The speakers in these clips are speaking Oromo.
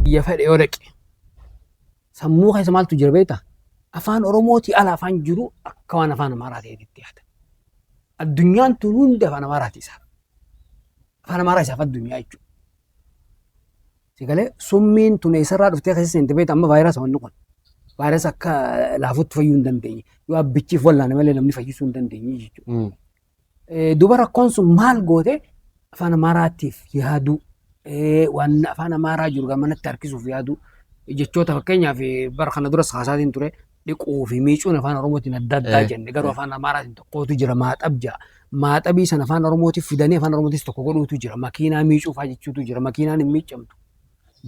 Biyya fedhe yoo dhaqe sammuu keessa maaltu jira beektaa? Afaan Oromootii ala afaan jiru akka waan afaan Amaaraa ta'etti yaada. Addunyaan tun hundi afaan Amaaraati isaaf. Afaan Amaaraa isaaf addunyaa jechuudha. Sigalee summiin tun eessarraa dhuftee keessa seente beektaa amma vaayirasa wanni kun. Vaayirasa akka laafutti fayyuu hin dandeenye. Yoo abbichiif wallaane malee namni fayyisuu hin dandeenye jechuudha. Duba rakkoon sun maal goote afaan Amaaraatiif yaaduu waan afaan Amaaraa jiru gamanatti harkisuuf yaaduu jechoota fakkeenyaaf bara kana duras haasaatiin ture dhiquu fi miicuun afaan Oromootiin adda addaa jenne garuu afaan Amaaraatiin tokkootu jira maaxab ja'a. Maaxabii sana afaan Oromootiif fidanii afaan Oromootis tokko godhuutu jira makiinaa miicuu fa'aa jechuutu jira makiinaan hin miicamtu.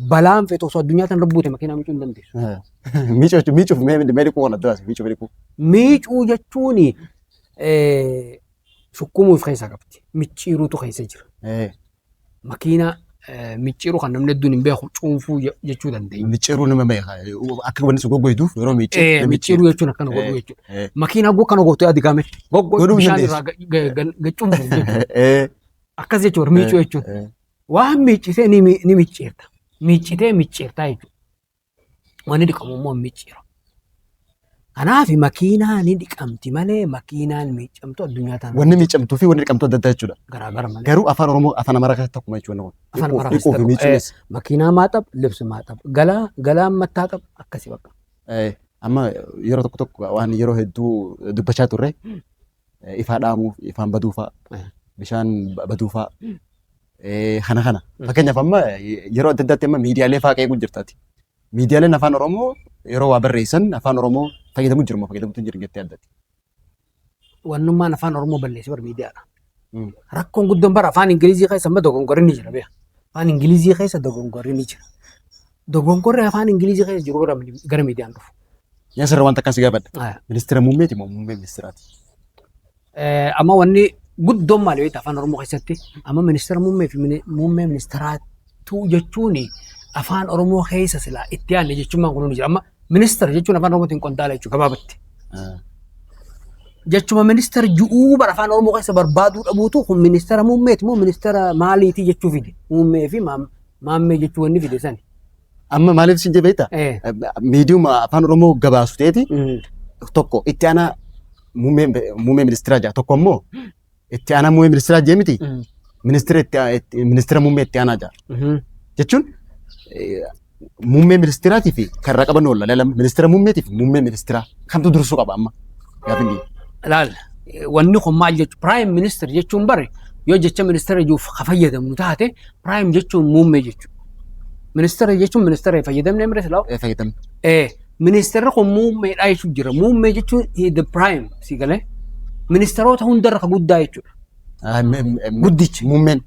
Balaan feetu osoo addunyaa tana buute makiinaa miicuu hin dandeessu. Miicuuf mee dhiquu kana duraas miicuuf dhiquu. Miicuu jechuun shukkumuuf keessaa qabdi. Micciiruutu keessa jira. Makiinaa micciiruu kan namni hedduun hin beeku cuunfuu jechuu dandeenya. Micciiruu nama beeka. Akka wanni sun goggoytuuf yeroo miicciiru. Micciiruu jechuun akkana godhuu jechuudha. Makiinaa gogg kana gootu yaadi gaame. Goggoytuu bishaan irraa cuunfuu jechuudha. Akkas jechuudha miicuu jechuun. Waan miiccitee ni micciirta. Miiccitee micciirtaa jechuudha. Wanni dhiqamu immoo hin micciiramu. Kanaaf makiinaa ni dhiqamti malee makiinaan miiccamtu addunyaa tana Wanni miiccamtuu fi wanni dhiqamtu adda adda jechuudha. garaagara malee. Garuu afaan Oromoo afaan Amaaraa keessatti tokkuma jechuudha. Afaan Amaaraa Dhiquu fi keessatti miicuunis. Makiinaa maaxab, libsi maaxab, galaa galaan mattaaxab akkasi bakka. Amma yeroo tokko tokko waan yeroo hedduu dubbachaa turre ifaa dhaamuu, ifaan baduu fa'a, bishaan baduu fa'a. Kana kana. Fakkeenyaaf amma yeroo adda addaatti amma miidiyaalee fa'aa qeequu jirtaati. Miidiyaaleen afaan Oromoo yeroo waa barreessan afaan Oromoo fayyadamuu jiru moo fayyadamuutu hin jiru jettee addatti. Wannummaan afaan Oromoo balleesse bar miidiyaadha. Rakkoon guddoon bara afaan Ingilizii keessa amma dogongorri ni jira beeka. Afaan Ingilizii keessa dogongorri ni jira. Dogongorri afaan Ingilizii keessa jiru gara miidiyaan dhufu. Yaa sirra wanta akkas gaafadha. Ministeera muummeeti moo muummee ministeeraati? Amma wanni guddoon maali beektaa afaan Oromoo keessatti amma ministeera muummee fi muummee ministeeraatu jechuun afaan Oromoo keessa silaa itti yaadne jechuun kun ni jira. Amma ministeera jechuun afaan Oromootiin qondaala jechuudha gabaabatti. Jechuma ministeera ju'uu bara afaan Oromoo keessa barbaaduu dhabuutu kun ministeera muummeeti moo ministeera maaliiti jechuu fide. Muummee fi maammee jechuu wanni fide sani. Amma maaliif sin jee beektaa? Miidiyuma afaan Oromoo gabaasu ta'eeti tokko itti aanaa muummee ministeeraa jaa tokko immoo itti aanaa muummee ministeeraa jee miti ministeera itti ministeera muummee itti aanaa jaa jechuun muummee ministeeraatii fi kan irraa qabannu walla lama ministeera muummeetii fi muummee ministeeraa kamtu dursuu qaba amma gaafin kiyya. Laal wanni kun maal jechuun prime minister jechuun bare yoo jecha ministeera ijuuf ka fayyadamnu taate prime jechuun muummee jechuudha. Ministeera jechuun ministeera fayyadamne mire silaa. Fayyadamne. Ministeerri kun muummeedha jechuun jira. Muummee jechuun the prime si galee. Ministeerota hundarra ka guddaa jechuudha. Guddichi. Muummeen.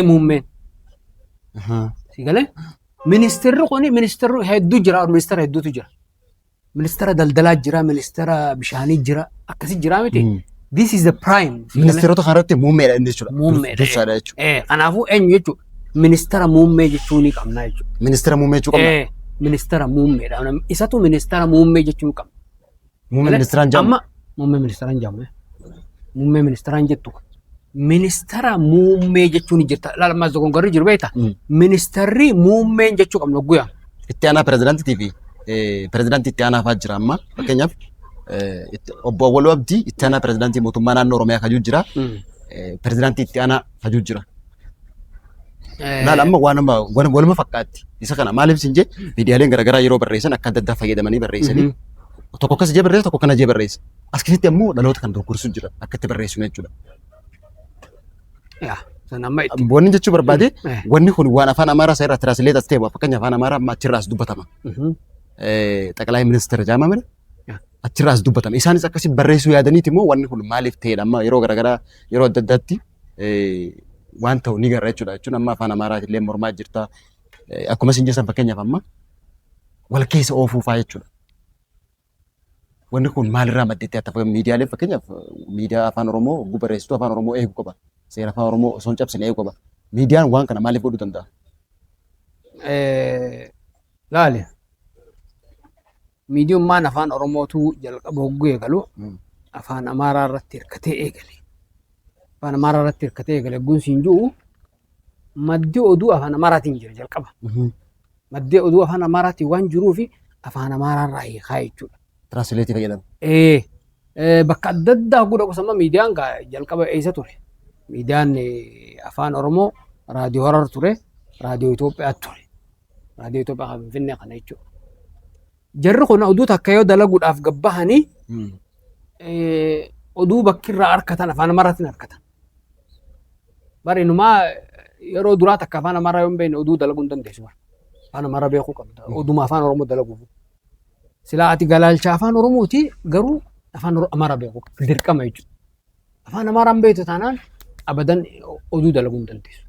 Muummeen. Si galee. Ministeerri kun ministeerri hedduu jira. Ministeera hedduutu jira. Ministeera daldalaa jira, ministeera bishaanii jira, akkasi jira miti. This is the prime. Ministeerota kanarratti muummeedha inni jechuudha. Muummeedha. Dursaadha jechuudha. Kanaafuu eenyu jechuudha? Ministeera muummee jechuu ni qabna jechuudha. Ministeera muummee jechuu qabna. Ministeera muummeedha. Isatu ministeera muummee jechuu qabna. Muummee ministeeraan jedhamu. Amma muummee ministeeraan jedhamu. Muummee ministeeraan jettu. Ministeera muummee jechuun jirta. Laala ammas dogongorri jiru beektaa? Ministeerri muummeen jechuu qabna guyyaa. Itti aanaa pirezidaantiitii fi pirezidaantii itti aanaa fa'aa jira amma. Fakkeenyaaf obbo Awwaluu Abdii itti aanaa pirezidaantii mootummaa naannoo Oromiyaa kajuu jira. Pirezidaantii itti aanaa kajuu jira. Laala amma waan amma waluma fakkaatti. Isa kana maaliif sin jee miidiyaaleen garaagaraa yeroo barreessan akka adda addaa fayyadamanii barreessanii tokko akkas jee barreessa tokko kana jee barreessa. As keessatti ammoo dhaloota kan dogoggorsu jira akka itti barreessinu jechuudha. Yaa san amma itti. Wanni jechuu barbaade wanni kun waan afaan Amaaraa isa irraa tiraansleet as ta'e fakkeenya afaan Amaaraa amma achirraa as dubbatama. Xaqalaa ministeera jaama mire achirraa as dubbatama. Isaanis akkasii barreessuu yaadaniiti immoo wanni kun maaliif ta'edha amma yeroo garaagaraa yeroo adda addaatti waan ta'u ni garra jechuudha. Jechuun amma afaan Amaaraatiin illee mormaa jirta. Akkuma isin jettan fakkeenyaaf amma wal keessa oofuu fa'aa jechuudha. Wanni kun maalirraa maddeetti akka miidiyaaleen fakkeenyaaf miidiyaa afaan Oromoo hogguu barreessitu afaan Oromoo eeguu qaba. Seera afaan Oromoo osoo hin cabsine eeguu qaba. Miidiyaan waan kana maaliif godhuu danda'a? Laali. Miidiyummaan afaan Oromootu jalqaba hogguu eegalu afaan Amaaraa irratti hirkatee eegale. Afaan Amaaraa irratti hirkatee eegale hogguun siin jiru maddi oduu afaan Amaaraatiin jira jalqaba. Maddee oduu afaan Amaaraatiin waan jiruufi afaan Amaaraarraa hiikaa jechuudha. Translate fayyadamu. Bakka adda addaa godha qosama miidiyaan jalqaba eessa ture? Miidiyaan afaan Oromoo raadiyoo Harar ture, raadiyoo Itoophiyaa ture. Raadiyoo Itoophiyaa kan Finfinnee kana jechuudha. Jarri kun oduu takka yoo dalaguudhaaf gabbahanii oduu bakkirraa harkatan afaan Amaaraatiin harkatan. Bari inumaa yeroo duraa takka afaan Amaaraa yoo hin beekne oduu dalaguu hin dandeessu. Afaan Amaaraa beekuu qabda. Oduma afaan Oromoo dalaguuf. Silaa ati galaalcha afaan Oromooti garuu afaan Amaaraa beekuu qabda. Dirqama jechuudha. Afaan Amaaraa hin beektu taanaan abadan oduu dalaguu hin dandeessu.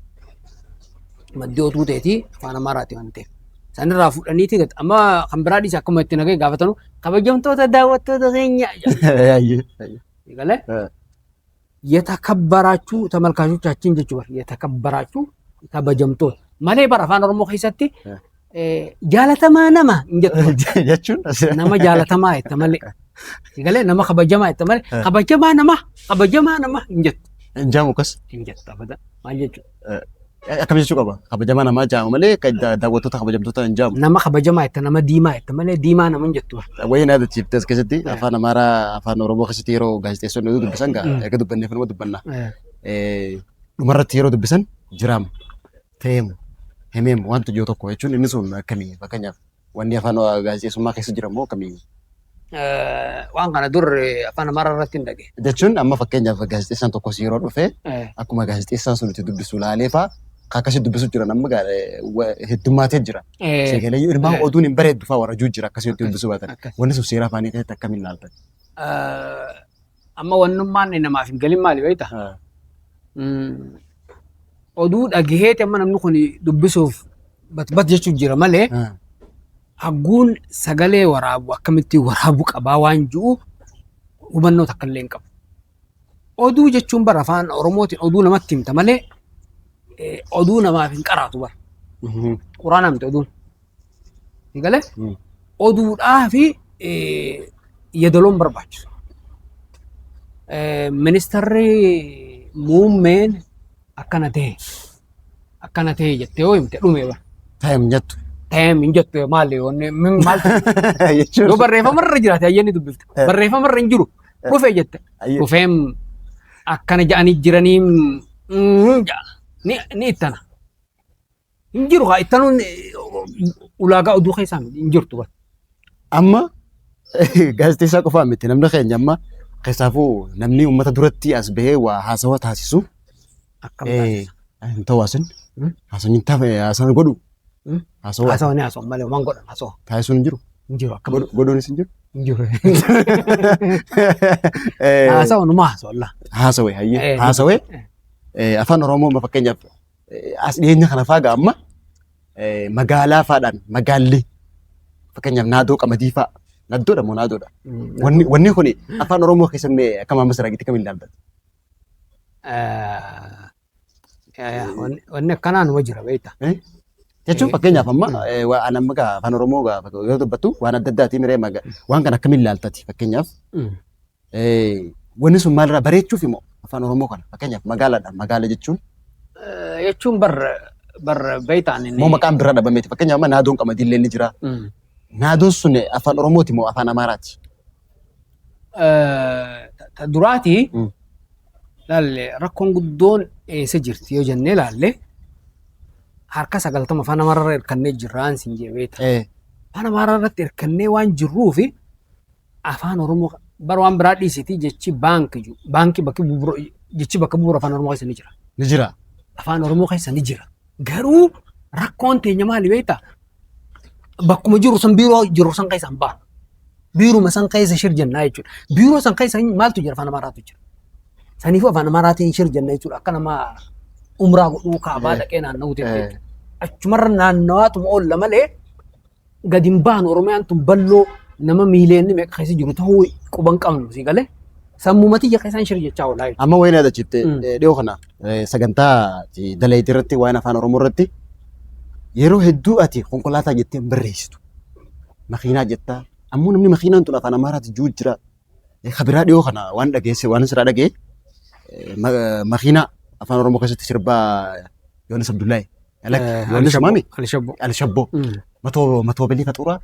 Maddi oduu ta'eeti afaan Amaaraati waan ta'eef. Sanirraa fuudhaniiti amma kan biraa dhiise akkuma itti nagee gaafatanu kabajamtoota daawwattoota keenya. Galee? የተከበራችሁ ተመልካቾቻችን jechuudha. የተከበራችሁ kabajamtoota malee bara afaan Oromoo keessatti jaalatamaa nama hin jettu. Jechuun Nama jaalatamaa jetta malee. Galee nama kabajamaa jetta malee kabajamaa nama kabajamaa nama hin jettu. Hin jaamu akkas. Hin jettu abadan maal jechuudha. Akkam jechuu qaba? Kabajamaa namaa jaamu malee daawwattoota kabajamtoota hin jaamu. Nama kabajamaa jetta nama diimaa jetta malee diimaa nama hin jettu. Wayii na yaadachiifte as keessatti afaan Amaaraa afaan Oromoo keessatti yeroo gaazexeessonni oduu dubbisan erga dubbanneef nama dubbanna. Dhumarratti yeroo dubbisan jiraam ta'eemu himeemu wanta jiru tokko jechuun inni sun akkamii fakkeenyaaf wanni afaan gaazexeessummaa keessa jira immoo akkamii? Waan kana dur afaan Amaaraa irratti hin dhagee. Jechuun amma fakkeenyaaf gaazexeessaan tokkos yeroo dhufe akkuma gaazexeessaan sun itti dubbisu laalee fa'aa akkasii dubbisu jiran amma heddummaatee jira. Seegalee ilmaan oduun hin bareeddu fa'aa warra jiru jira akkasii itti dubbisuu baatan. Wanni sun seera afaanii keessatti akkamiin ilaaltan? Amma wannummaan namaaf hin galin maali beektaa? Oduu dhagaheeti amma namni kun dubbisuuf batbat jechuun jira malee hagguun sagalee waraabu akkamitti waraabuu qabaa waan jiru hubannoo takka illee hin qabu. Oduu jechuun bara afaan Oromootiin oduu namatti himta malee oduu namaaf hin qaraatu bara. Quraana miti oduun. Galee oduudhaa fi yeedaloon barbaachisu. Ministarri muummeen akkana ta'e akkana ta'e jettee yoo himte dhume bara. Taa'im jettu. Ta'eem hin jettu maali wanni maal Jechuun. yoo barreeffamarra jiraate ayyaanni dubbifte barreeffamarra hin jiru dhufe jette dhufeem akkana jedhanii jiranii ni ittana. Hin jiru haa ittanuun ulaagaa oduu keessaa hin jirtu bara. Amma gaazexeessaa qofaa miti namni keenya amma keessaafuu namni uummata duratti as bahee waa haasawa taasisu. Akkam taasisa? Hin ta'u haasan. Haasan hin tafe haasan godhu. Haasawa Haasawa ni haasawa malee waan godhan haasawa. Taasisuun hin jiru. Hin jiru akkam. Godhuunis hin jiru. Hin jiru. Haasawa numa haasawa laa. Haasawee hayyee haasawee afaan Oromoo amma fakkeenyaaf as dhiyeenya kana faa amma magaalaa faadhaan magaalli fakkeenyaaf naadoo qamadii faa naddoodha moo naadoodha? Wanni kun afaan Oromoo keessa mee akkam amma sirraa kamiin ilaaltan? Wanni akkanaa numa jira beektaa. Jechuun fakkeenyaaf amma waan amma afaan Oromoo yoo dubbattu waan adda addaatiin miree waan kana akkamiin ilaaltati fakkeenyaaf wanni sun maalirraa bareechuuf immoo afaan Oromoo kana fakkeenyaaf magaalaadha magaala jechuun. Jechuun bar bar beektaan inni. Moo maqaan biraa dhabameeti fakkeenyaaf amma naadoon qamadii illee ni jira. Naadoon sun afaan Oromooti moo afaan Amaaraati? Ta duraati laalle rakkoon guddoon eessa jirti yoo jennee laalle harka 90 afaan Amaaraarra hirkannee jirraan siin jee beekta. Afaan Amaaraa irratti hirkannee waan jirruufi afaan Oromoo bar waan biraa dhiisiti jechi baankii jiru. Baankii bakki bu'uura jechi bakka bu'uura afaan Oromoo keessa ni jira. Ni jira. Afaan Oromoo keessa ni jira. Garuu rakkoon teenya maali beektaa? Bakkuma jiru san biiroo jiru san keessa hin baanu. Biiruma san keessa shir jennaa jechuudha. Biiroo san keessa maaltu jira afaan Amaaraatu jira. Saniifuu afaan Amaaraatiin shir jenna jechuudha. Akka nama umraa godhuu kaabaa dhaqee naanna'uu jechuudha. Achumarra naannawaatuma oolla malee gadi hin baanu. Oromiyaan tun bal'oo nama miileenni meeqa keessa jiru ta'uu quban qabnu si galee. Sammuu tiyya keessaan shir jechaa oolaa jechuudha. Amma wayii na yaadachiifte dhiyoo kana sagantaa dalayitii irratti waan afaan Oromoo irratti yeroo hedduu ati konkolaataa jettee hin barreessitu. Makiinaa jettaa. Ammoo namni makiinaan tun afaan Amaaraati jiru jira. Kabiraa dhiyoo kana waan dhageesse waan sirraa dhagee makiinaa afaan Oromoo keessatti sirbaa Yohaannis Abdullahi. Yohaannis Amaami? Alishabboo. Alishabboo. Matoo bilii faxuuraa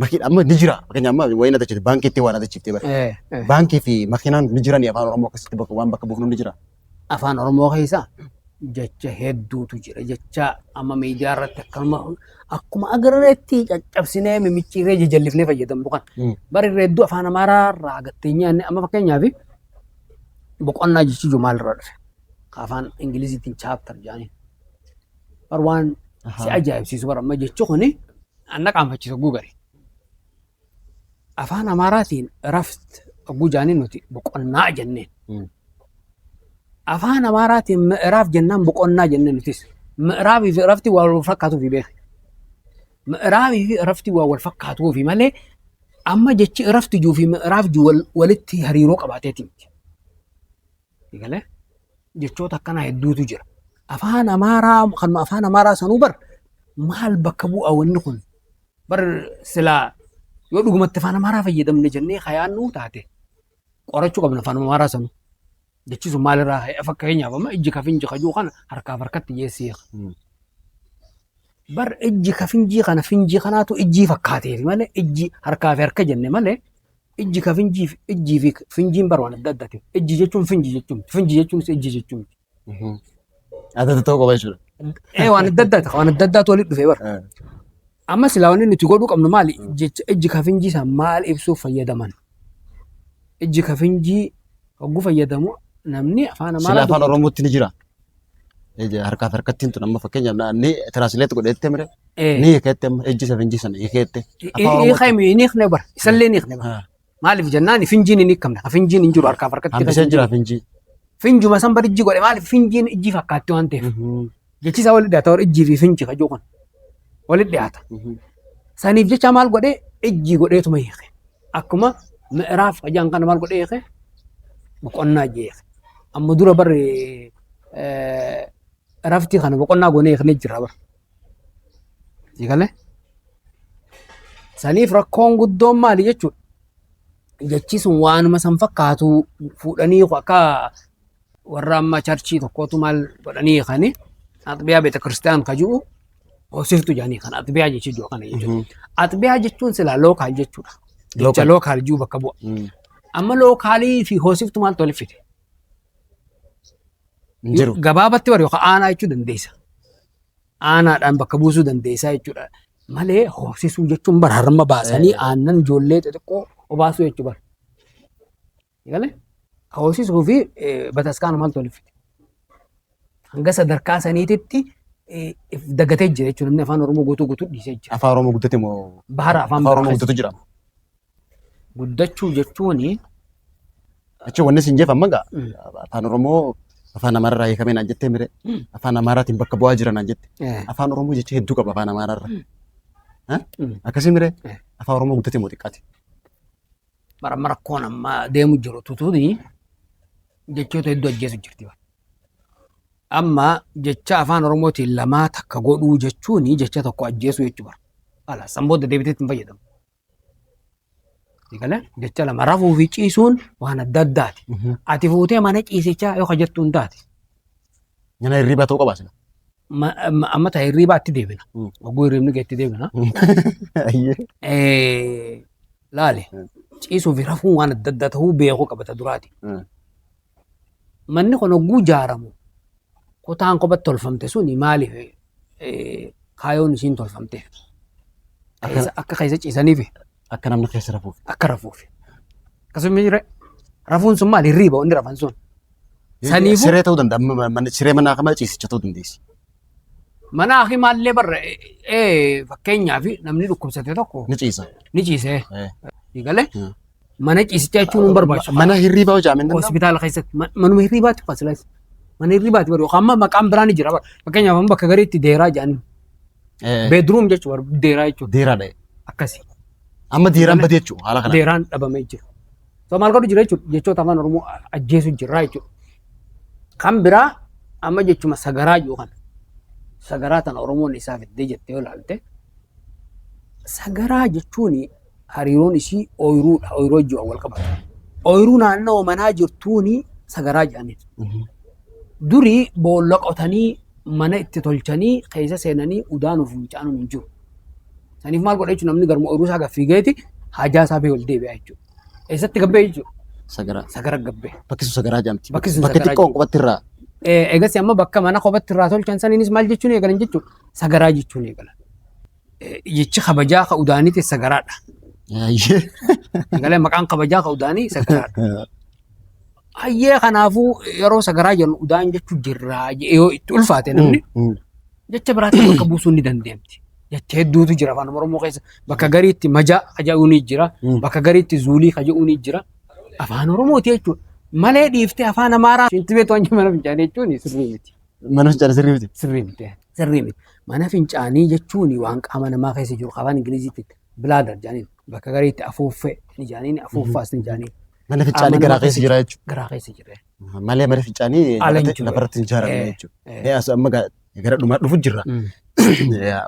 makiin amma ni jira. Fakkeenya amma wayii na dachite baankiitti waan adachiiftee bara. Baankii fi makiinaan ni jirani afaan Oromoo akkasitti bakka waan bakka buufnu ni jira. Afaan Oromoo keessa jecha hedduutu jira. Jecha amma miidiyaa irratti akkuma akkuma agarreetti caccabsinee mimicciirree jajallifnee fayyadamnu kana. Bari irra hedduu afaan Amaaraa irraa agattee nyaanne amma fakkeenyaaf boqonnaa jechi jiru maalirraa dhufe? Afaan Ingiliziitiin chapter jedhanii. Bar waan si ajaa'ibsiisu bara amma jechi kuni anna qaanfachiisa gugari. Afaan Amaaraatiin raft hogguu jaanii nuti boqonnaa jenneen. Afaan Amaaraatiin mi'iraaf jennaan boqonnaa jenneen nutis. Mi'iraafii fi rafti waa wal fakkaatuufi beeki. Mi'iraafii fi rafti waa wal fakkaatuufi malee amma jechi rafti juu fi mi'iraaf juu walitti hariiroo qabaateeti miti. Egalee jechoota akkanaa hedduutu jira. Afaan Amaaraa kanuma afaan Amaaraa sanuu bar maal bakka bu'a wanni kun? Bar silaa yoo dhugumatti afaan Amaaraa fayyadamne jennee kayaannuu taate qorachuu qabna afaan Amaaraa sanuu. Jechi sun maalirraa ka'e? Fakkeenyaaf amma ijji kafinji kajuu kana harkaaf harkatti geessee. Bar ijji kafinjii kana finjii kanaatu ijjii fakkaateef malee ijji harkaa fi harka jenne malee ijji kafinjii fi ijjii fi finjiin bar waan adda addaati. Ijji jechuun finji jechuun finji jechuunis ijji jechuun. Adda ta'uu qaba jechuudha. Ee waan adda addaati waan adda addaatu walitti dhufee bar. Amma silaa wanni nuti godhuu qabnu maali? Jecha ijji kafinjii san maal ibsuuf fayyadaman? Ijji kafinjii hogguu fayyadamu namni afaan Sila Amaaraa afaan Oromootti ni jira. Harkaaf harkattiin tun amma fakkeenyaaf ni translate godheette mire ni hiikeette amma ijji isa finjii sana hiikeette. Afaan Oromootti. Ni hiikne bara isallee ni hiikne bara. Maaliif jennaan finjiin hin hiikamne finjiin hin jiru harkaaf harkatti. Hambisee jira finjii. Finjuma san bar ijji godhe maaliif finjiin ijji fakkaatti waan ta'eef. Jechi isaa walitti dhiyaata warra ijjii fi finji kajuu kun walitti dhiyaata. Saniif jecha maal godhee ijji godheetuma hiike. Akkuma mi'iraaf kajaan kana maal godhee hiike boqonnaa ijji hiike. Amma dura barri rafti kana boqonnaa goonee hiiknee jira bara. Eegalee. Saniif rakkoon guddoon maali jechuudha. Jechi sun waanuma san fakkaatu fuudhanii akka warra amma churchii tokkotu maal godhanii hiikanii axbiyaa beeta kiristiyaan ka jiru hoosiftu jedhanii kan axbiyaa jechi jiru kana jechuudha. Axbiyaa jechuun silaa local jechuudha. Jecha local jiru bakka bu'a. Amma localii fi hoosiftu maaltu walitti fide? Hin jiru. Gabaabatti bari yookaan aanaa jechuu dandeessa. Aanaadhaan bakka buusuu dandeessaa jechuudha. Malee hoosisuu jechuun bara harma baasanii aannan ijoollee xixiqqoo obaasuu jechuu bara. Galee hoosisuu fi bataskaana maaltu walitti fide? Hanga sadarkaa saniititti dagatee jira jechuudha. Namni afaan Oromoo guutuu guutuu dhiisee jira. Afaan Oromoo guddate moo? Bahara afaan Afaan Oromoo guddatu jira. Guddachuu jechuun Jechuun wanni isin jeef amma gaa afaan Oromoo afaan Amaararraa hiikamee naan jettee mire afaan Amaaraatiin bakka bu'aa jira naan jette. Afaan Oromoo jecha hedduu qaba afaan Amaaraarra. Akkasii mire afaan Oromoo guddate moo xiqqaate? Bara rakkoon amma deemu jiru tutuuni jechoota hedduu ajjeesu jirti. Amma jecha afaan Oromootiin lamaa takka godhuu jechuun jecha tokko ajjeesuu jechuudha. Ala san booda deebitee itti hin fayyadamu. Egalee jecha lama rafuu fi ciisuun waan adda addaati. Ati fuutee mana ciisichaa yoo jettu hin taate. Mana hirribaa ta'uu qaba sila. Amma ta'e hirribaa itti deebina. Hogguu hirribni ga'e itti deebina. Laale ciisuu fi rafuun waan adda addaa ta'uu beekuu qabata duraati. Manni kun hogguu ijaaramu kutaan kophatti tolfamte suni maaliif kaayoon isiin tolfamteef? Akka keessa ciisaniif. Akka namni keessa rafuuf. Akka rafuuf. Akkasuma rafuun sun maali? Hirriba wanni rafan sun. Saniifuu. Siree ta'uu danda'a. Siree manaa kama ciisicha ta'uu dandeessi. Mana akimaallee barra fakkeenyaaf namni dhukkubsate tokko. Ni ciisa. Ni ciisee. Galee mana ciisichaa jechuun hin barbaachisu. Mana hirribaa hojii amin danda'amu. Hospitaala keessatti manuma hirribaatti fasilaas. Mana hirribaatti bari yookaan amma maqaan biraan ni jira bara. Fakkeenyaaf amma bakka gariitti deeraa jedhanii. Bedroom jechuudha deeraa jechuudha. Deeraadha. Akkasi. Amma deeraan badee jechuudha haala kanaan. Deeraan dhabamee jira. So maal godhu jira jechuudha jechoota afaan Oromoo ajjeesu jira jechuudha. Kan biraa amma jechuma sagaraa jiru kana. Sagaraa tana Oromoon isaa fiddee jettee yoo ilaalte sagaraa jechuun hariiroon isii ooyiruudha. Ooyiruu wajjin wal qabata. Ooyiruu naannoo manaa jirtuun sagaraa jedhaniin. Durii boolla qotanii mana itti tolchanii keessa seenanii udaanuuf fincaanuun hin jiru. Saniif maal godha jechuudha namni garuma ooyiruu isaa gad fiigeeti haajaa isaa bahee ol deebi'a jechuudha. Eessatti gabbee jechuudha? Sagaraa. Sagara gabbee. Bakki sun sagaraa jedhamti. Bakki sun Bakka sagaraa xiqqoon qubatti irraa. Eegas amma bakka mana kophatti irraa tolchan saniinis maal jechuun eegalan jechuudha? Sagaraa jechuun eegalan. Jechi kabajaa ka udaaniiti sagaraadha. Egalee maqaan kabajaa ka udaanii sagaraadha. Hayyee kanaafuu yeroo sagaraa jennu udaan jechuu jirraa yoo itti ulfaate namni jecha biraatti bakka buusuun ni danda'amti. Jecha hedduutu jira afaan Oromoo keessa. Bakka gariitti majaa ka jedhu ni jira. Bakka gariitti zuulii ka jedhu ni jira. Afaan Oromooti jechuudha. Malee dhiiftee afaan Amaaraa shinti beektu waan mana fincaanii jechuun sirrii miti. Mana fincaanii sirrii miti. Sirrii miti. Sirrii miti. Mana fincaanii jechuun waan qaama namaa keessa jiru afaan Ingiliziitti bladder jedhaniin bakka gariitti afuuffee ni jedhaniin afuuffaas ni jedhaniin. Mana fincaanii garaa keessa jira jechuudha. Garaa keessa jira. Malee mana fincaanii Ala hin jiru. lafarratti hin ijaaramne jechuudha. Eh. As amma gara dhumaa dhufu jirra.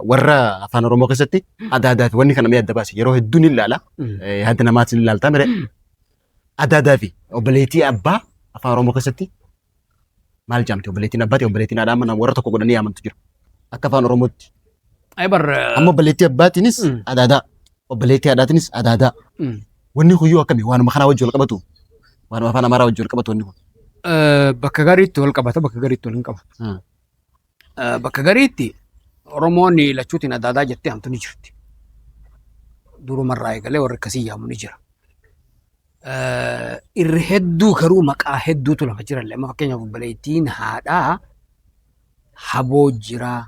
Warra afaan Oromoo keessatti adaadaa fi wanni kana mee adda baase yeroo hedduu ni ilaala. Yaada namaatiin ilaaltaa mire. Adaadaa fi obboleettii abbaa afaan Oromoo keessatti maal jaamti? Obboleettiin abbaati obboleettiin haadhaa mana warra tokko godhanii yaamantu jira. Akka afaan Oromootti. Ay bar. Amma obboleettii abbaatiinis adaadaa. Obboleettii haadhaatiinis adaadaa. Wanni kun yoo akkami waanuma kanaa wajji wal qabatu? Waanuma afaan Amaaraa wajji wal qabatu wanni kun. Bakka gariitti wal qabata bakka gariitti wal hin qabatu. Bakka gariitti Oromoon lachuutiin adaadaa jettee hamtu ni jirti. Durumarraa eegalee warri akkasii yaamu ni jira. Irri hedduu garuu maqaa hedduutu lafa jira. Amma fakkeenyaaf obboleettiin haadhaa haboo jira,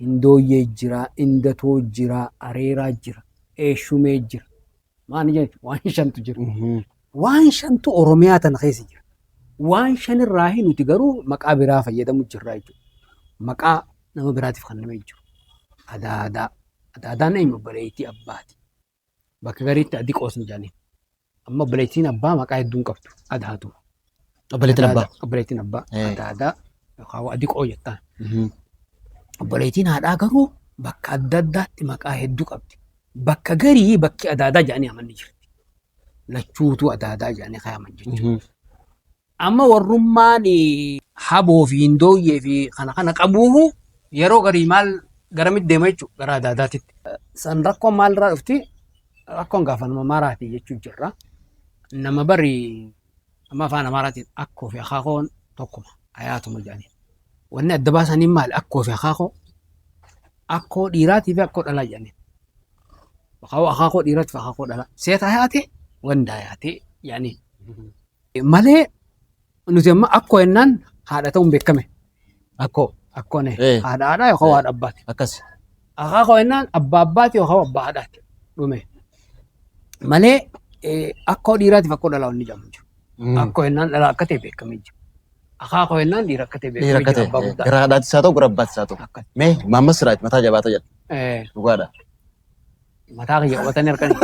hindooyyee jira, indatoo jira, areeraa jira, eeshumee jira. Maal jedhu waan shantu jira. Waan shantu Oromiyaa tana keessa jira. Waan shanirraa nuti garuu maqaa biraa fayyadamu jirra jechuudha. Maqaa nama biraatiif kan nama jiru. Adaadaa. Adaadaan eenyu obboleettii abbaati. Bakka gariitti adii qoosni jedhanii. Amma obboleettiin abbaa maqaa hedduu hin qabdu. Adaatu. Obboleettiin abbaa. Obboleettiin abbaa. Adaadaa yookaan adii qoo jettaan. Obboleettiin haadhaa garuu bakka adda addaatti maqaa hedduu qabdi. Bakka garii bakki adaadaa jedhanii amanni jirti. Lachuutu adaadaa jedhanii kaayaman jechuudha. Amma warrummaan haboo fi hindooyyee fi kana kana qabuufu yeroo garii maal garamitti deema jechuudha gara adaadaatitti. San rakkoon maalirraa dhufti? Rakkoon gaafa nama Amaaraati jechuu jirra. Nama bari amma afaan Amaaraatiin akkoo fi akaakoon tokkuma ayaatuma jedhanii. Wanni adda baasanii maali? Akkoo fi akaakoo. Akkoo dhiiraatii fi akkoo dhalaa jedhanii. Akaakoo dhiiraatii fi akaakoo dhalaa. Seet hayaate wanda hayaate jedhanii. Malee nuti amma akkoo jennaan haadha ta'uun beekame. Akkoo. Akkoon haadha haadhaa yookaan haadha abbaati. Akkas. Akaakoo jennaan abbaa abbaati yookaan abbaa haadhaati. Dhume. Malee akkoo dhiiraatiif akkoo dhalaa wanni jedhamu jiru. Akkoo jennaan dhalaa akka ta'e beekamee jira. Akaakoo jennaan dhiira akka ta'e Dhiira beekamee akka jira ta'e. abbaa guddaa. Gara haadhaattis haa ta'u gara abbaattis haa ta'u. Akkas. Mee Maammas Siraaj mataa jabaata jedha. Dhugaadha. Mataa kiyya qabatanii harkanii.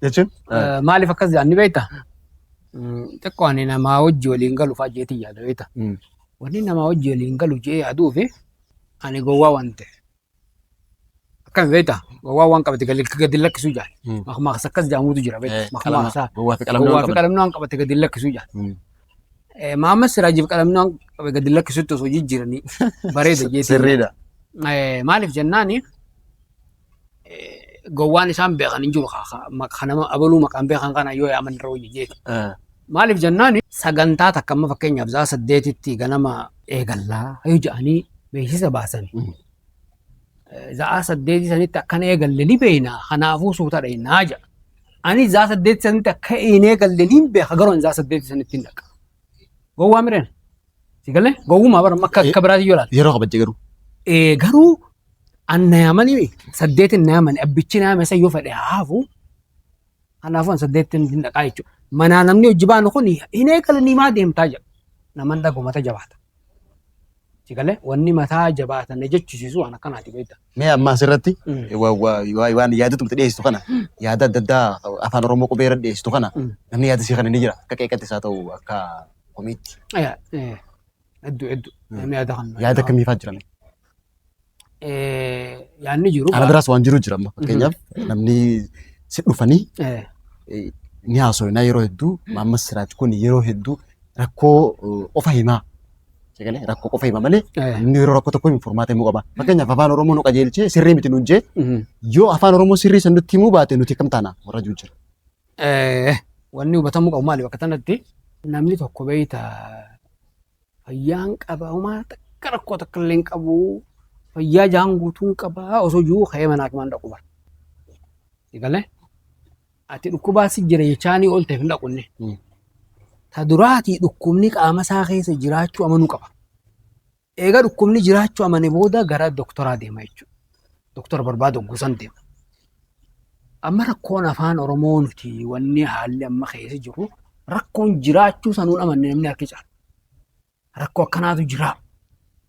Jechuun? Maaliif akkas jedhan ni beektaa? Xiqqoo ani namaa wajji waliin galu fa'aa jeetii yaada beektaa? Wanni namaa wajji waliin galu jee yaaduu fi ani gowwaa waan ta'eef. Akkami beektaa? Gowwaa waan qabate gadi lakkisuu jaal. Maqmaaqsa akkas jedhamutu jira beektaa? Maqmaaqsa. Gowwaa fi qalamni Gowwaa waan fi qaban. qalamni waan qabate gadi lakkisuu jaal. Maammas Siraajiif qalamni waan qabe gadi lakkisutti osoo jijjiiranii bareeda jeetii. Sirriidha. Maaliif jennaani gowwaan isaan beekan hin jiru kanama abaluu maqaan beekan kana yoo yaaman irra wayya jeeti. Maaliif jennaani sagantaa takka amma fakkeenyaaf sa'a 8tti ganama eegallaa yoo jedhanii beeksisa baasani. Sa'a 8 sanitti akkana eegalle ni beekna kanaafuu suuta dhaynaa jedha. Ani sa'a 8 sanitti akka hin eegalle ni beeka garuu ani sa'a 8 sanitti hin dhaqa. Gowwaa mireen. Si galee gowwumaa bara akka akka biraatti yoo ilaalte. Yeroo kabajje garuu. Garuu an na yaamanii 8n na yaamani abbichi na yaame isa yoo fedhe haafu kanaafuu an 8n hin dhaqaa jechuudha. Manaa namni hojii baanu kun hin eegalanii maa deemtaa jedha. Naman dhagu mata jabaata. Si galee wanni mataa jabaatan na jechisiisu waan akkanaati beekta. Mee amma asirratti waan yaada tumte dhiyeessitu kana yaada adda addaa afaan Oromoo qubee irra dhiyeessitu kana namni yaada isii kana ni jira akka qeeqatti isaa ta'u akka komiitti. Hedduu hedduu. Namni yaada kana. Yaada akkamiifaa jira? Yaadni jiru. Ana biraas waan jiru jira amma fakkeenyaaf namni si dhufanii ni haasofnaa yeroo hedduu Maammas Siraaj kun yeroo hedduu rakkoo qofa himaa. Sagalee rakkoo qofa hima malee inni yeroo rakkoo tokko himu furmaata himuu qaba. Fakkeenyaaf afaan Oromoo nu qajeelchee sirrii miti nuun jee yoo afaan Oromoo sirrii san nutti himuu baate nuti akkam taana warra jiru jira. Wanni hubatamuu qabu maali bakka kanatti namni tokko beeyta fayyaan qaba homaa takka rakkoo takka illee hin qabu fayyaa jaan guutuun qaba osoo jiru ka'ee mana hakimaan dhaqu bara. Galee ati dhukkubaa si jira jechaanii ol ta'eef hin dhaqunne. Ta duraatii dhukkubni qaama isaa keessa jiraachuu amanuu qaba. Egaa dhukkubni jiraachuu amane booda gara doktoraa deema jechuudha. Doktora barbaadu gosan deema. Amma rakkoon afaan Oromoo nuti wanni haalli amma keessa jiru rakkoon jiraachuu sanuun amanne namni harki caala. Rakkoo akkanaatu jira.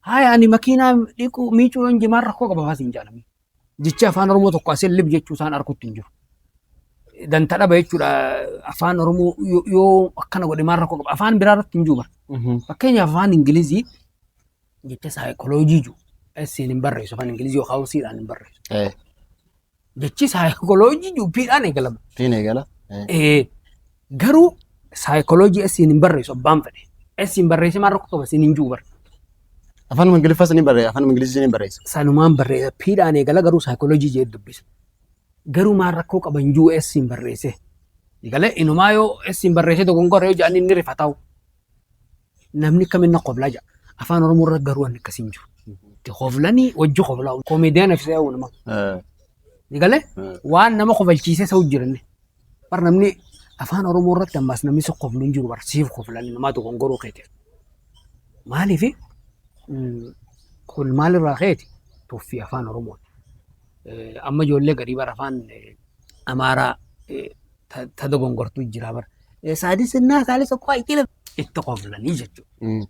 Haaya ani makiinaa dhiquu miicuu yoon jimaan rakkoo qaba faas hin jaalamne. Jechi afaan Oromoo tokko asii lib jechuu isaan arkutti hin jiru. Danta dhaba jechuudha afaan Oromoo yoo akkana godhe maal rakkoo qaba afaan biraa irratti hin jiru bara. Fakkeenyaaf afaan Ingilizii jecha saayikoloojii jiru. Siin hin barreessu afaan Ingilizii yookaan siidhaan hin barreessu. Jechi saayikoloojii jiru piidhaan eegalama. Piin eegala. Garuu saayikoloojii siin hin barreessu abbaan fedhe. Siin barreesse maal rakkoo qaba siin hin jiru bara. Afaan Ingiliffaa sanii barreessa afaan Ingilizii sanii barreessa. Sanumaan barreessa piidhaan eegala garuu saayikoloojii jee dubbisa. Garuu maal rakkoo qaba hin jiru siin barreesse. Galee inumaa yoo siin barreesse dogongora yoo jedhan inni rifataa'u. Namni kamiin na qoblaa jedha. Afaan Oromoo irra garuu wanni akkasii hin jiru. Qoflanii wajji qoflaa. Komeediyaan ibsa yaa'u nama. Galee waan nama kofalchiisee sa'u jiranne. Bar namni afaan Oromoo irratti ammas namni si qoflu hin jiru bar siif qoflanii namaa dogongoruu keetiif. Maaliif kun maalirraa keeti tuffii afaan Oromooti. Amma ijoollee garii bara afaan Amaaraa ta dogongortuu jira bara. Saadisinnaa saalisa koo itti itti qoflanii jechuudha.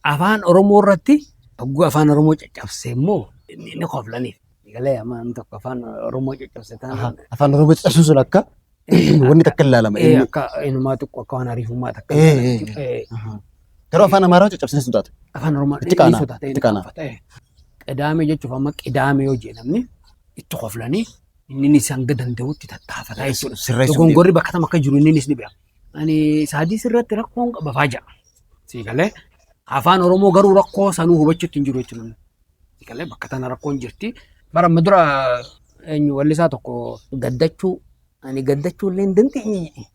Afaan Oromoo irratti hogguu afaan Oromoo caccabsee immoo ni qoflaniif. Galee amma namni tokko afaan Oromoo caccabse taanaan. Afaan Oromoo caccabsuun sun akka wanni takka ilaalama. Akka inumaa xiqqoo akka waan ariifummaa takka. Garuu afaan Amaaraa caccabsanii sun taate. Afaan Oromoo Itti qaana. Itti qaana. Qidaame jechuuf amma qidaame yoo jee namni itti qoflanii inni hanga danda'utti tattaafataa jechuudha. Dogongorri bakka tam akka jiru innis ni beeka. Ani saadis irratti rakkoon qaba faa ja'a. Siigalee afaan Oromoo garuu rakkoo sanuu hubachuutti hin jiru jechuudha. Siigalee bakka tana rakkoon jirti. Bara amma dura eenyu wallisaa tokko gaddachuu ani gaddachuu illee hin dandeenye.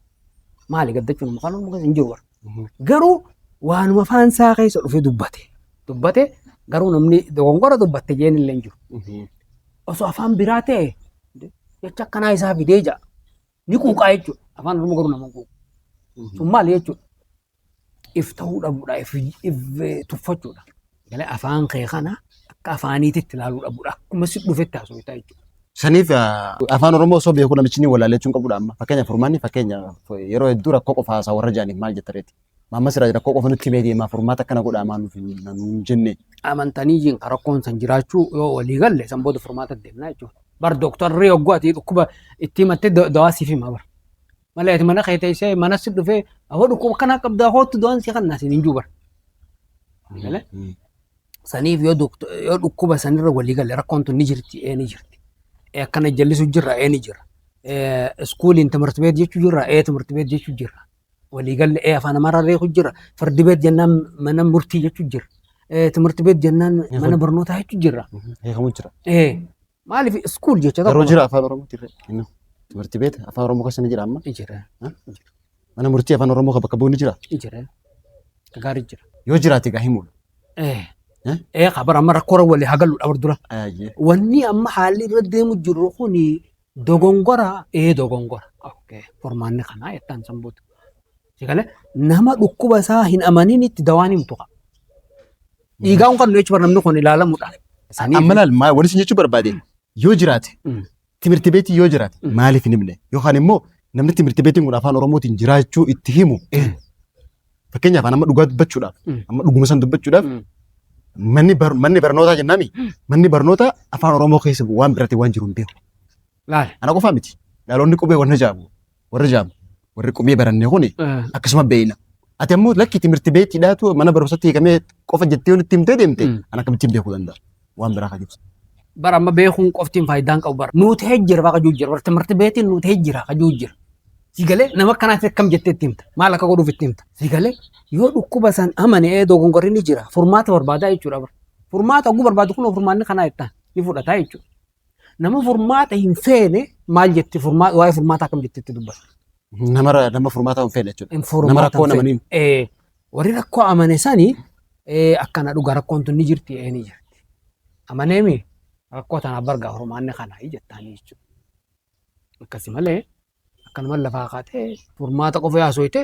Maali gaddachuun afaan Oromoo keessa hin jiru bara. Garuu waanuma afaan isaa keessa dhufe dubbate. Dubbate garuu namni dogongora dubbatte jeen illee hin jiru. Osoo afaan biraa ta'e jecha akkanaa isaa fidee ja'a. Ni quuqaa jechuudha. Afaan Oromoo garuu nama quuqu. Sun maali jechuudha? If ta'uu dhabuudha. If tuffachuudha. Galee afaan kee kana akka afaaniititti ilaaluu dhabuudha. Akkuma si dhufetti haasoftaa jechuudha. Saniif afaan Oromoo osoo beeku namichi ni wallaalee jechuun qabudha amma. Fakkeenyaaf furmaanni fakkeenyaaf yeroo hedduu rakkoo qofa haasaa warra jaaniif maal jettareeti. Maamma sirraa rakkoo qofa nutti himee deemaa furmaata akkana godhaa maal nuuf hin jenne. Amantanii jiin rakkoon san jiraachuu yoo walii galle san booda furmaata deemnaa jechuudha. Bar dooktarri yogguu ati dhukkuba itti himattee dawaa siif hima bara. Malee ati mana kee teessee mana si dhufee ahoo dhukkuba kanaa qabdaa hootu dawaan si kannaa siin hin jiru bara. Saniif yoo dhukkuba sanirra walii galle rakkoon tun ni jirti ee ni jirti. Akkana jallisu jirra ee ni jira. Iskuuliin ትምህርት ቤት jechuu jirra ee ትምህርት ቤት jechuu jirra. Walii galle ee afaan Amaaraa reeku jira. ፍርድ ቤት jennaan mana murtii jechuu jira. ትምህርት ቤት jennaan mana barnootaa jechuu jira. Hiikamu jira. Maaliif iskuul jecha tokko. Garuu jira afaan Oromoo tirre. ትምህርት ቤት afaan Oromoo keessa ni jira amma. Jira. Mana murtii afaan Oromoo bakka bu'u ni jira. Jira. Gaarii jira. Yoo jiraate egaa himuudha. Kabar amma rakkoo walii haa galu dhabar dura. Wanni amma haalli irra deemu jiru kuni dogongora dogongora. Furmaanni kanaa jettaan sanboota. Sigalee nama dhukkuba isaa hin amanin itti dawaan himtu qaba. Dhiigaan kan jechuudha namni kun ilaalamuudha. Amma laal wanni isin jechuu barbaade yoo jiraate ትምህርት ቤት yoo jiraate maaliif hin himne yookaan immoo namni ትምህርት beetiin kun afaan Oromootiin jiraachuu itti himu fakkeenyaaf amma dhugaa dubbachuudhaaf amma dhuguma san dubbachuudhaaf manni barnootaa jennaami manni barnootaa afaan Oromoo keessa waan birate waan jiru hin beeku. Laal. Ana qofaa miti dhaloonni qubee warra jaamu warri qubee baranne kuni akkasuma beeyna. Ati ammoo lakki ትምህርት beetiidhaatu mana barumsaatti hiikamee qofa jettee yoo nutti himtee deemte ana akkamittiin beekuu danda'a waan biraa kan ibsu. Bara amma beekuun qoftiin faayidaan qabu bara. Nuti jira baqa juu jira. Bara ትምህርት beetiin nuti jira kajuu jira. Sigalee nama akkanaatti akkam jettee itti himta? Maal akka godhuuf itti himta? Sigalee yoo dhukkuba san amane ee dogongorri ni jira. Furmaata barbaadaa jechuudha bara. Furmaata oguu barbaadu kun furmaanni kanaa jettaan ni fudhataa jechuudha. Nama furmaata hin feene maal jetti furmaata waa'ee furmaata akkam jettee itti dubbata? Nama nama furmaata hin feene jechuudha. Hin Nama furmaata rakkoo hin feene. namaniin. Warri rakkoo amane sani akkana dhugaa rakkoon tun ni jirti ni jirti. Amaneemi rakkoo tanaaf bargaa furmaanni kana jettaanii jechuudha. Akkasi malee akkanuma lafaa kaatee furmaata qofa yaasooyte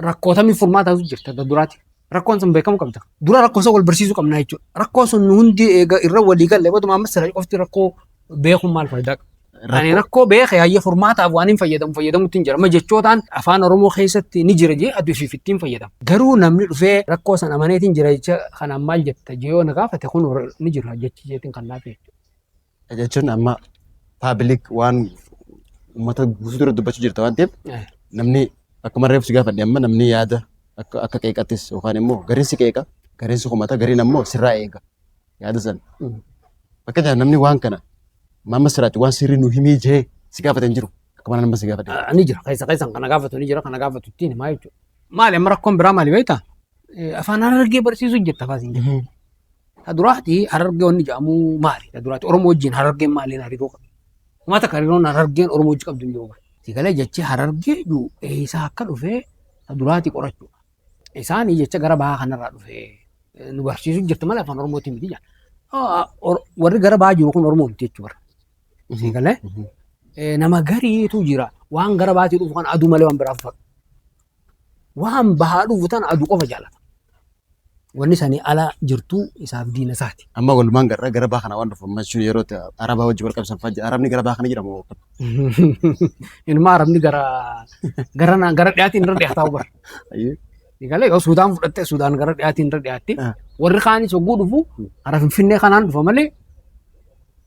rakkootamii furmaataatu jirta adda duraati. Rakkoon sun beekamuu qabda. Dura rakkoo sun wal barsiisuu qabna jechuudha. Rakkoo sun hundi eega irra walii galle baduma amma sira qofti rakkoo beekuun maal faayidaa qaba? Ani rakkoo beeke hayyee furmaataaf waan hin fayyadamu fayyadamutti hin jira. Amma jechootaan afaan Oromoo keessatti ni jira jee aduu ifiif ittiin fayyadama. Garuu namni dhufee rakkoo san amaneetiin jira jecha kanaan maal jetta jee yoo na gaafate kun ni jira jechi jeetiin kan naaf jechuudha. Jechuun amma public waan uummata guutuu dura dubbachuu jirta waan ta'eef namni akkuma reefu si gaafadhe amma namni yaada akka akka qeeqattis yookaan immoo gariin si qeeqa gariin si komata gariin ammoo sirraa eega yaada sana. Fakkeenyaaf namni waan kana Maamma Siraaj waan sirrii nu himii jee si gaafate hin jiru akkuma nama si gaafate. Ni jira keessa keessan kana gaafatu ni jira kana gaafatu ittiin himaa jechuudha. Maali amma rakkoon biraa maali beektaa? Afaan Harargee barsiisuu jirta afaan siin jedhu. Ta duraati Harargee wanni jedhamu maali? Ta duraati Oromoo wajjin Harargeen maaliin hariiroo qabdi? Uummata akka hariiroon Harargeen Oromoo wajjin qabdu hin jiru. Sigalee jechi Harargee jiru eessaa akka dhufe ta duraati qorachuudha. Isaanii jecha gara bahaa kanarraa dhufe nu barsiisuu jirti malee afaan Oromootiin miti jedhan. Warri gara bahaa jiru kun Oromoo miti jechuudha. Sigalee nama gariitu jira waan gara bahaatii dhufu kan aduu malee waan biraa fudhatu. Waan bahaa dhufu tana aduu qofa jaalata. Wanni sanii ala jirtu isaaf diina isaati. Amma walumaan garra gara bahaa kana waan dhufu amma jechuun yeroo itti Arabaa wajjin wal qabsan fa'aa jira. Arabni gara bahaa kana jira moo? Inuma Arabni gara gara gara dhiyaatiin irra dhiyaataa bara. Galee yoo Suudaan fudhatte Suudaan gara dhiyaatiin irra dhiyaatti. Warri kaanis hogguu dhufu karaa Finfinnee kanaan dhufa malee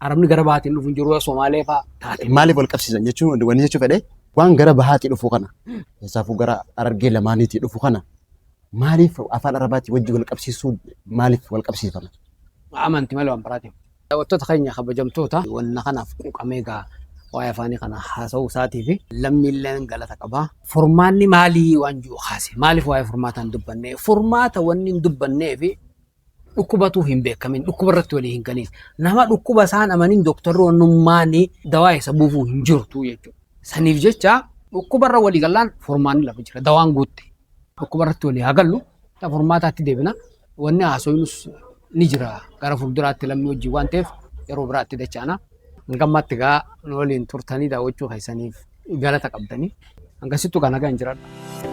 Arabni gara bahaatiin dhufu hin jiru Somaalee fa'aa taate. Maaliif wal qabsiisan jechuun wanni jechuu fedhe waan gara bahaatii dhufu kana keessaafuu gara Harargee lamaaniitii dhufu kana maaliif afaan Arabaatii wajji wal qabsiisuu maaliif wal qabsiifama? Amanti malee waan biraatiin. Daawwattoota keenya kabajamtoota wanna kanaaf quuqamee egaa waa'ee afaanii kana haasa'uu isaatii fi lammiileen galata qaba. Furmaanni maalii waan jiru kaase maaliif waa'ee furmaataa hin dubbanne? Furmaata wanni hin dubbannee fi dhukkubatu hin beekamin dhukkuba irratti walii hin galin. Nama dhukkuba isaan amanin dooktarri wannummaan dawaa isa buufuu hin jirtu jechuudha. Saniif jecha dhukkuba irra walii gallaan furmaanni lafa jira dawaan guutte. Dhukkuba irratti walii haa gallu furmaataatti deebina. Wanni haasoynus ni jira gara fuulduraatti lammii wajjin waan ta'eef yeroo biraatti dachaana. Hanga ammaatti egaa nu waliin turtanii daawwachuu keessaniif galata qabdanii. Hangasittuu kan nagaan jiraadha.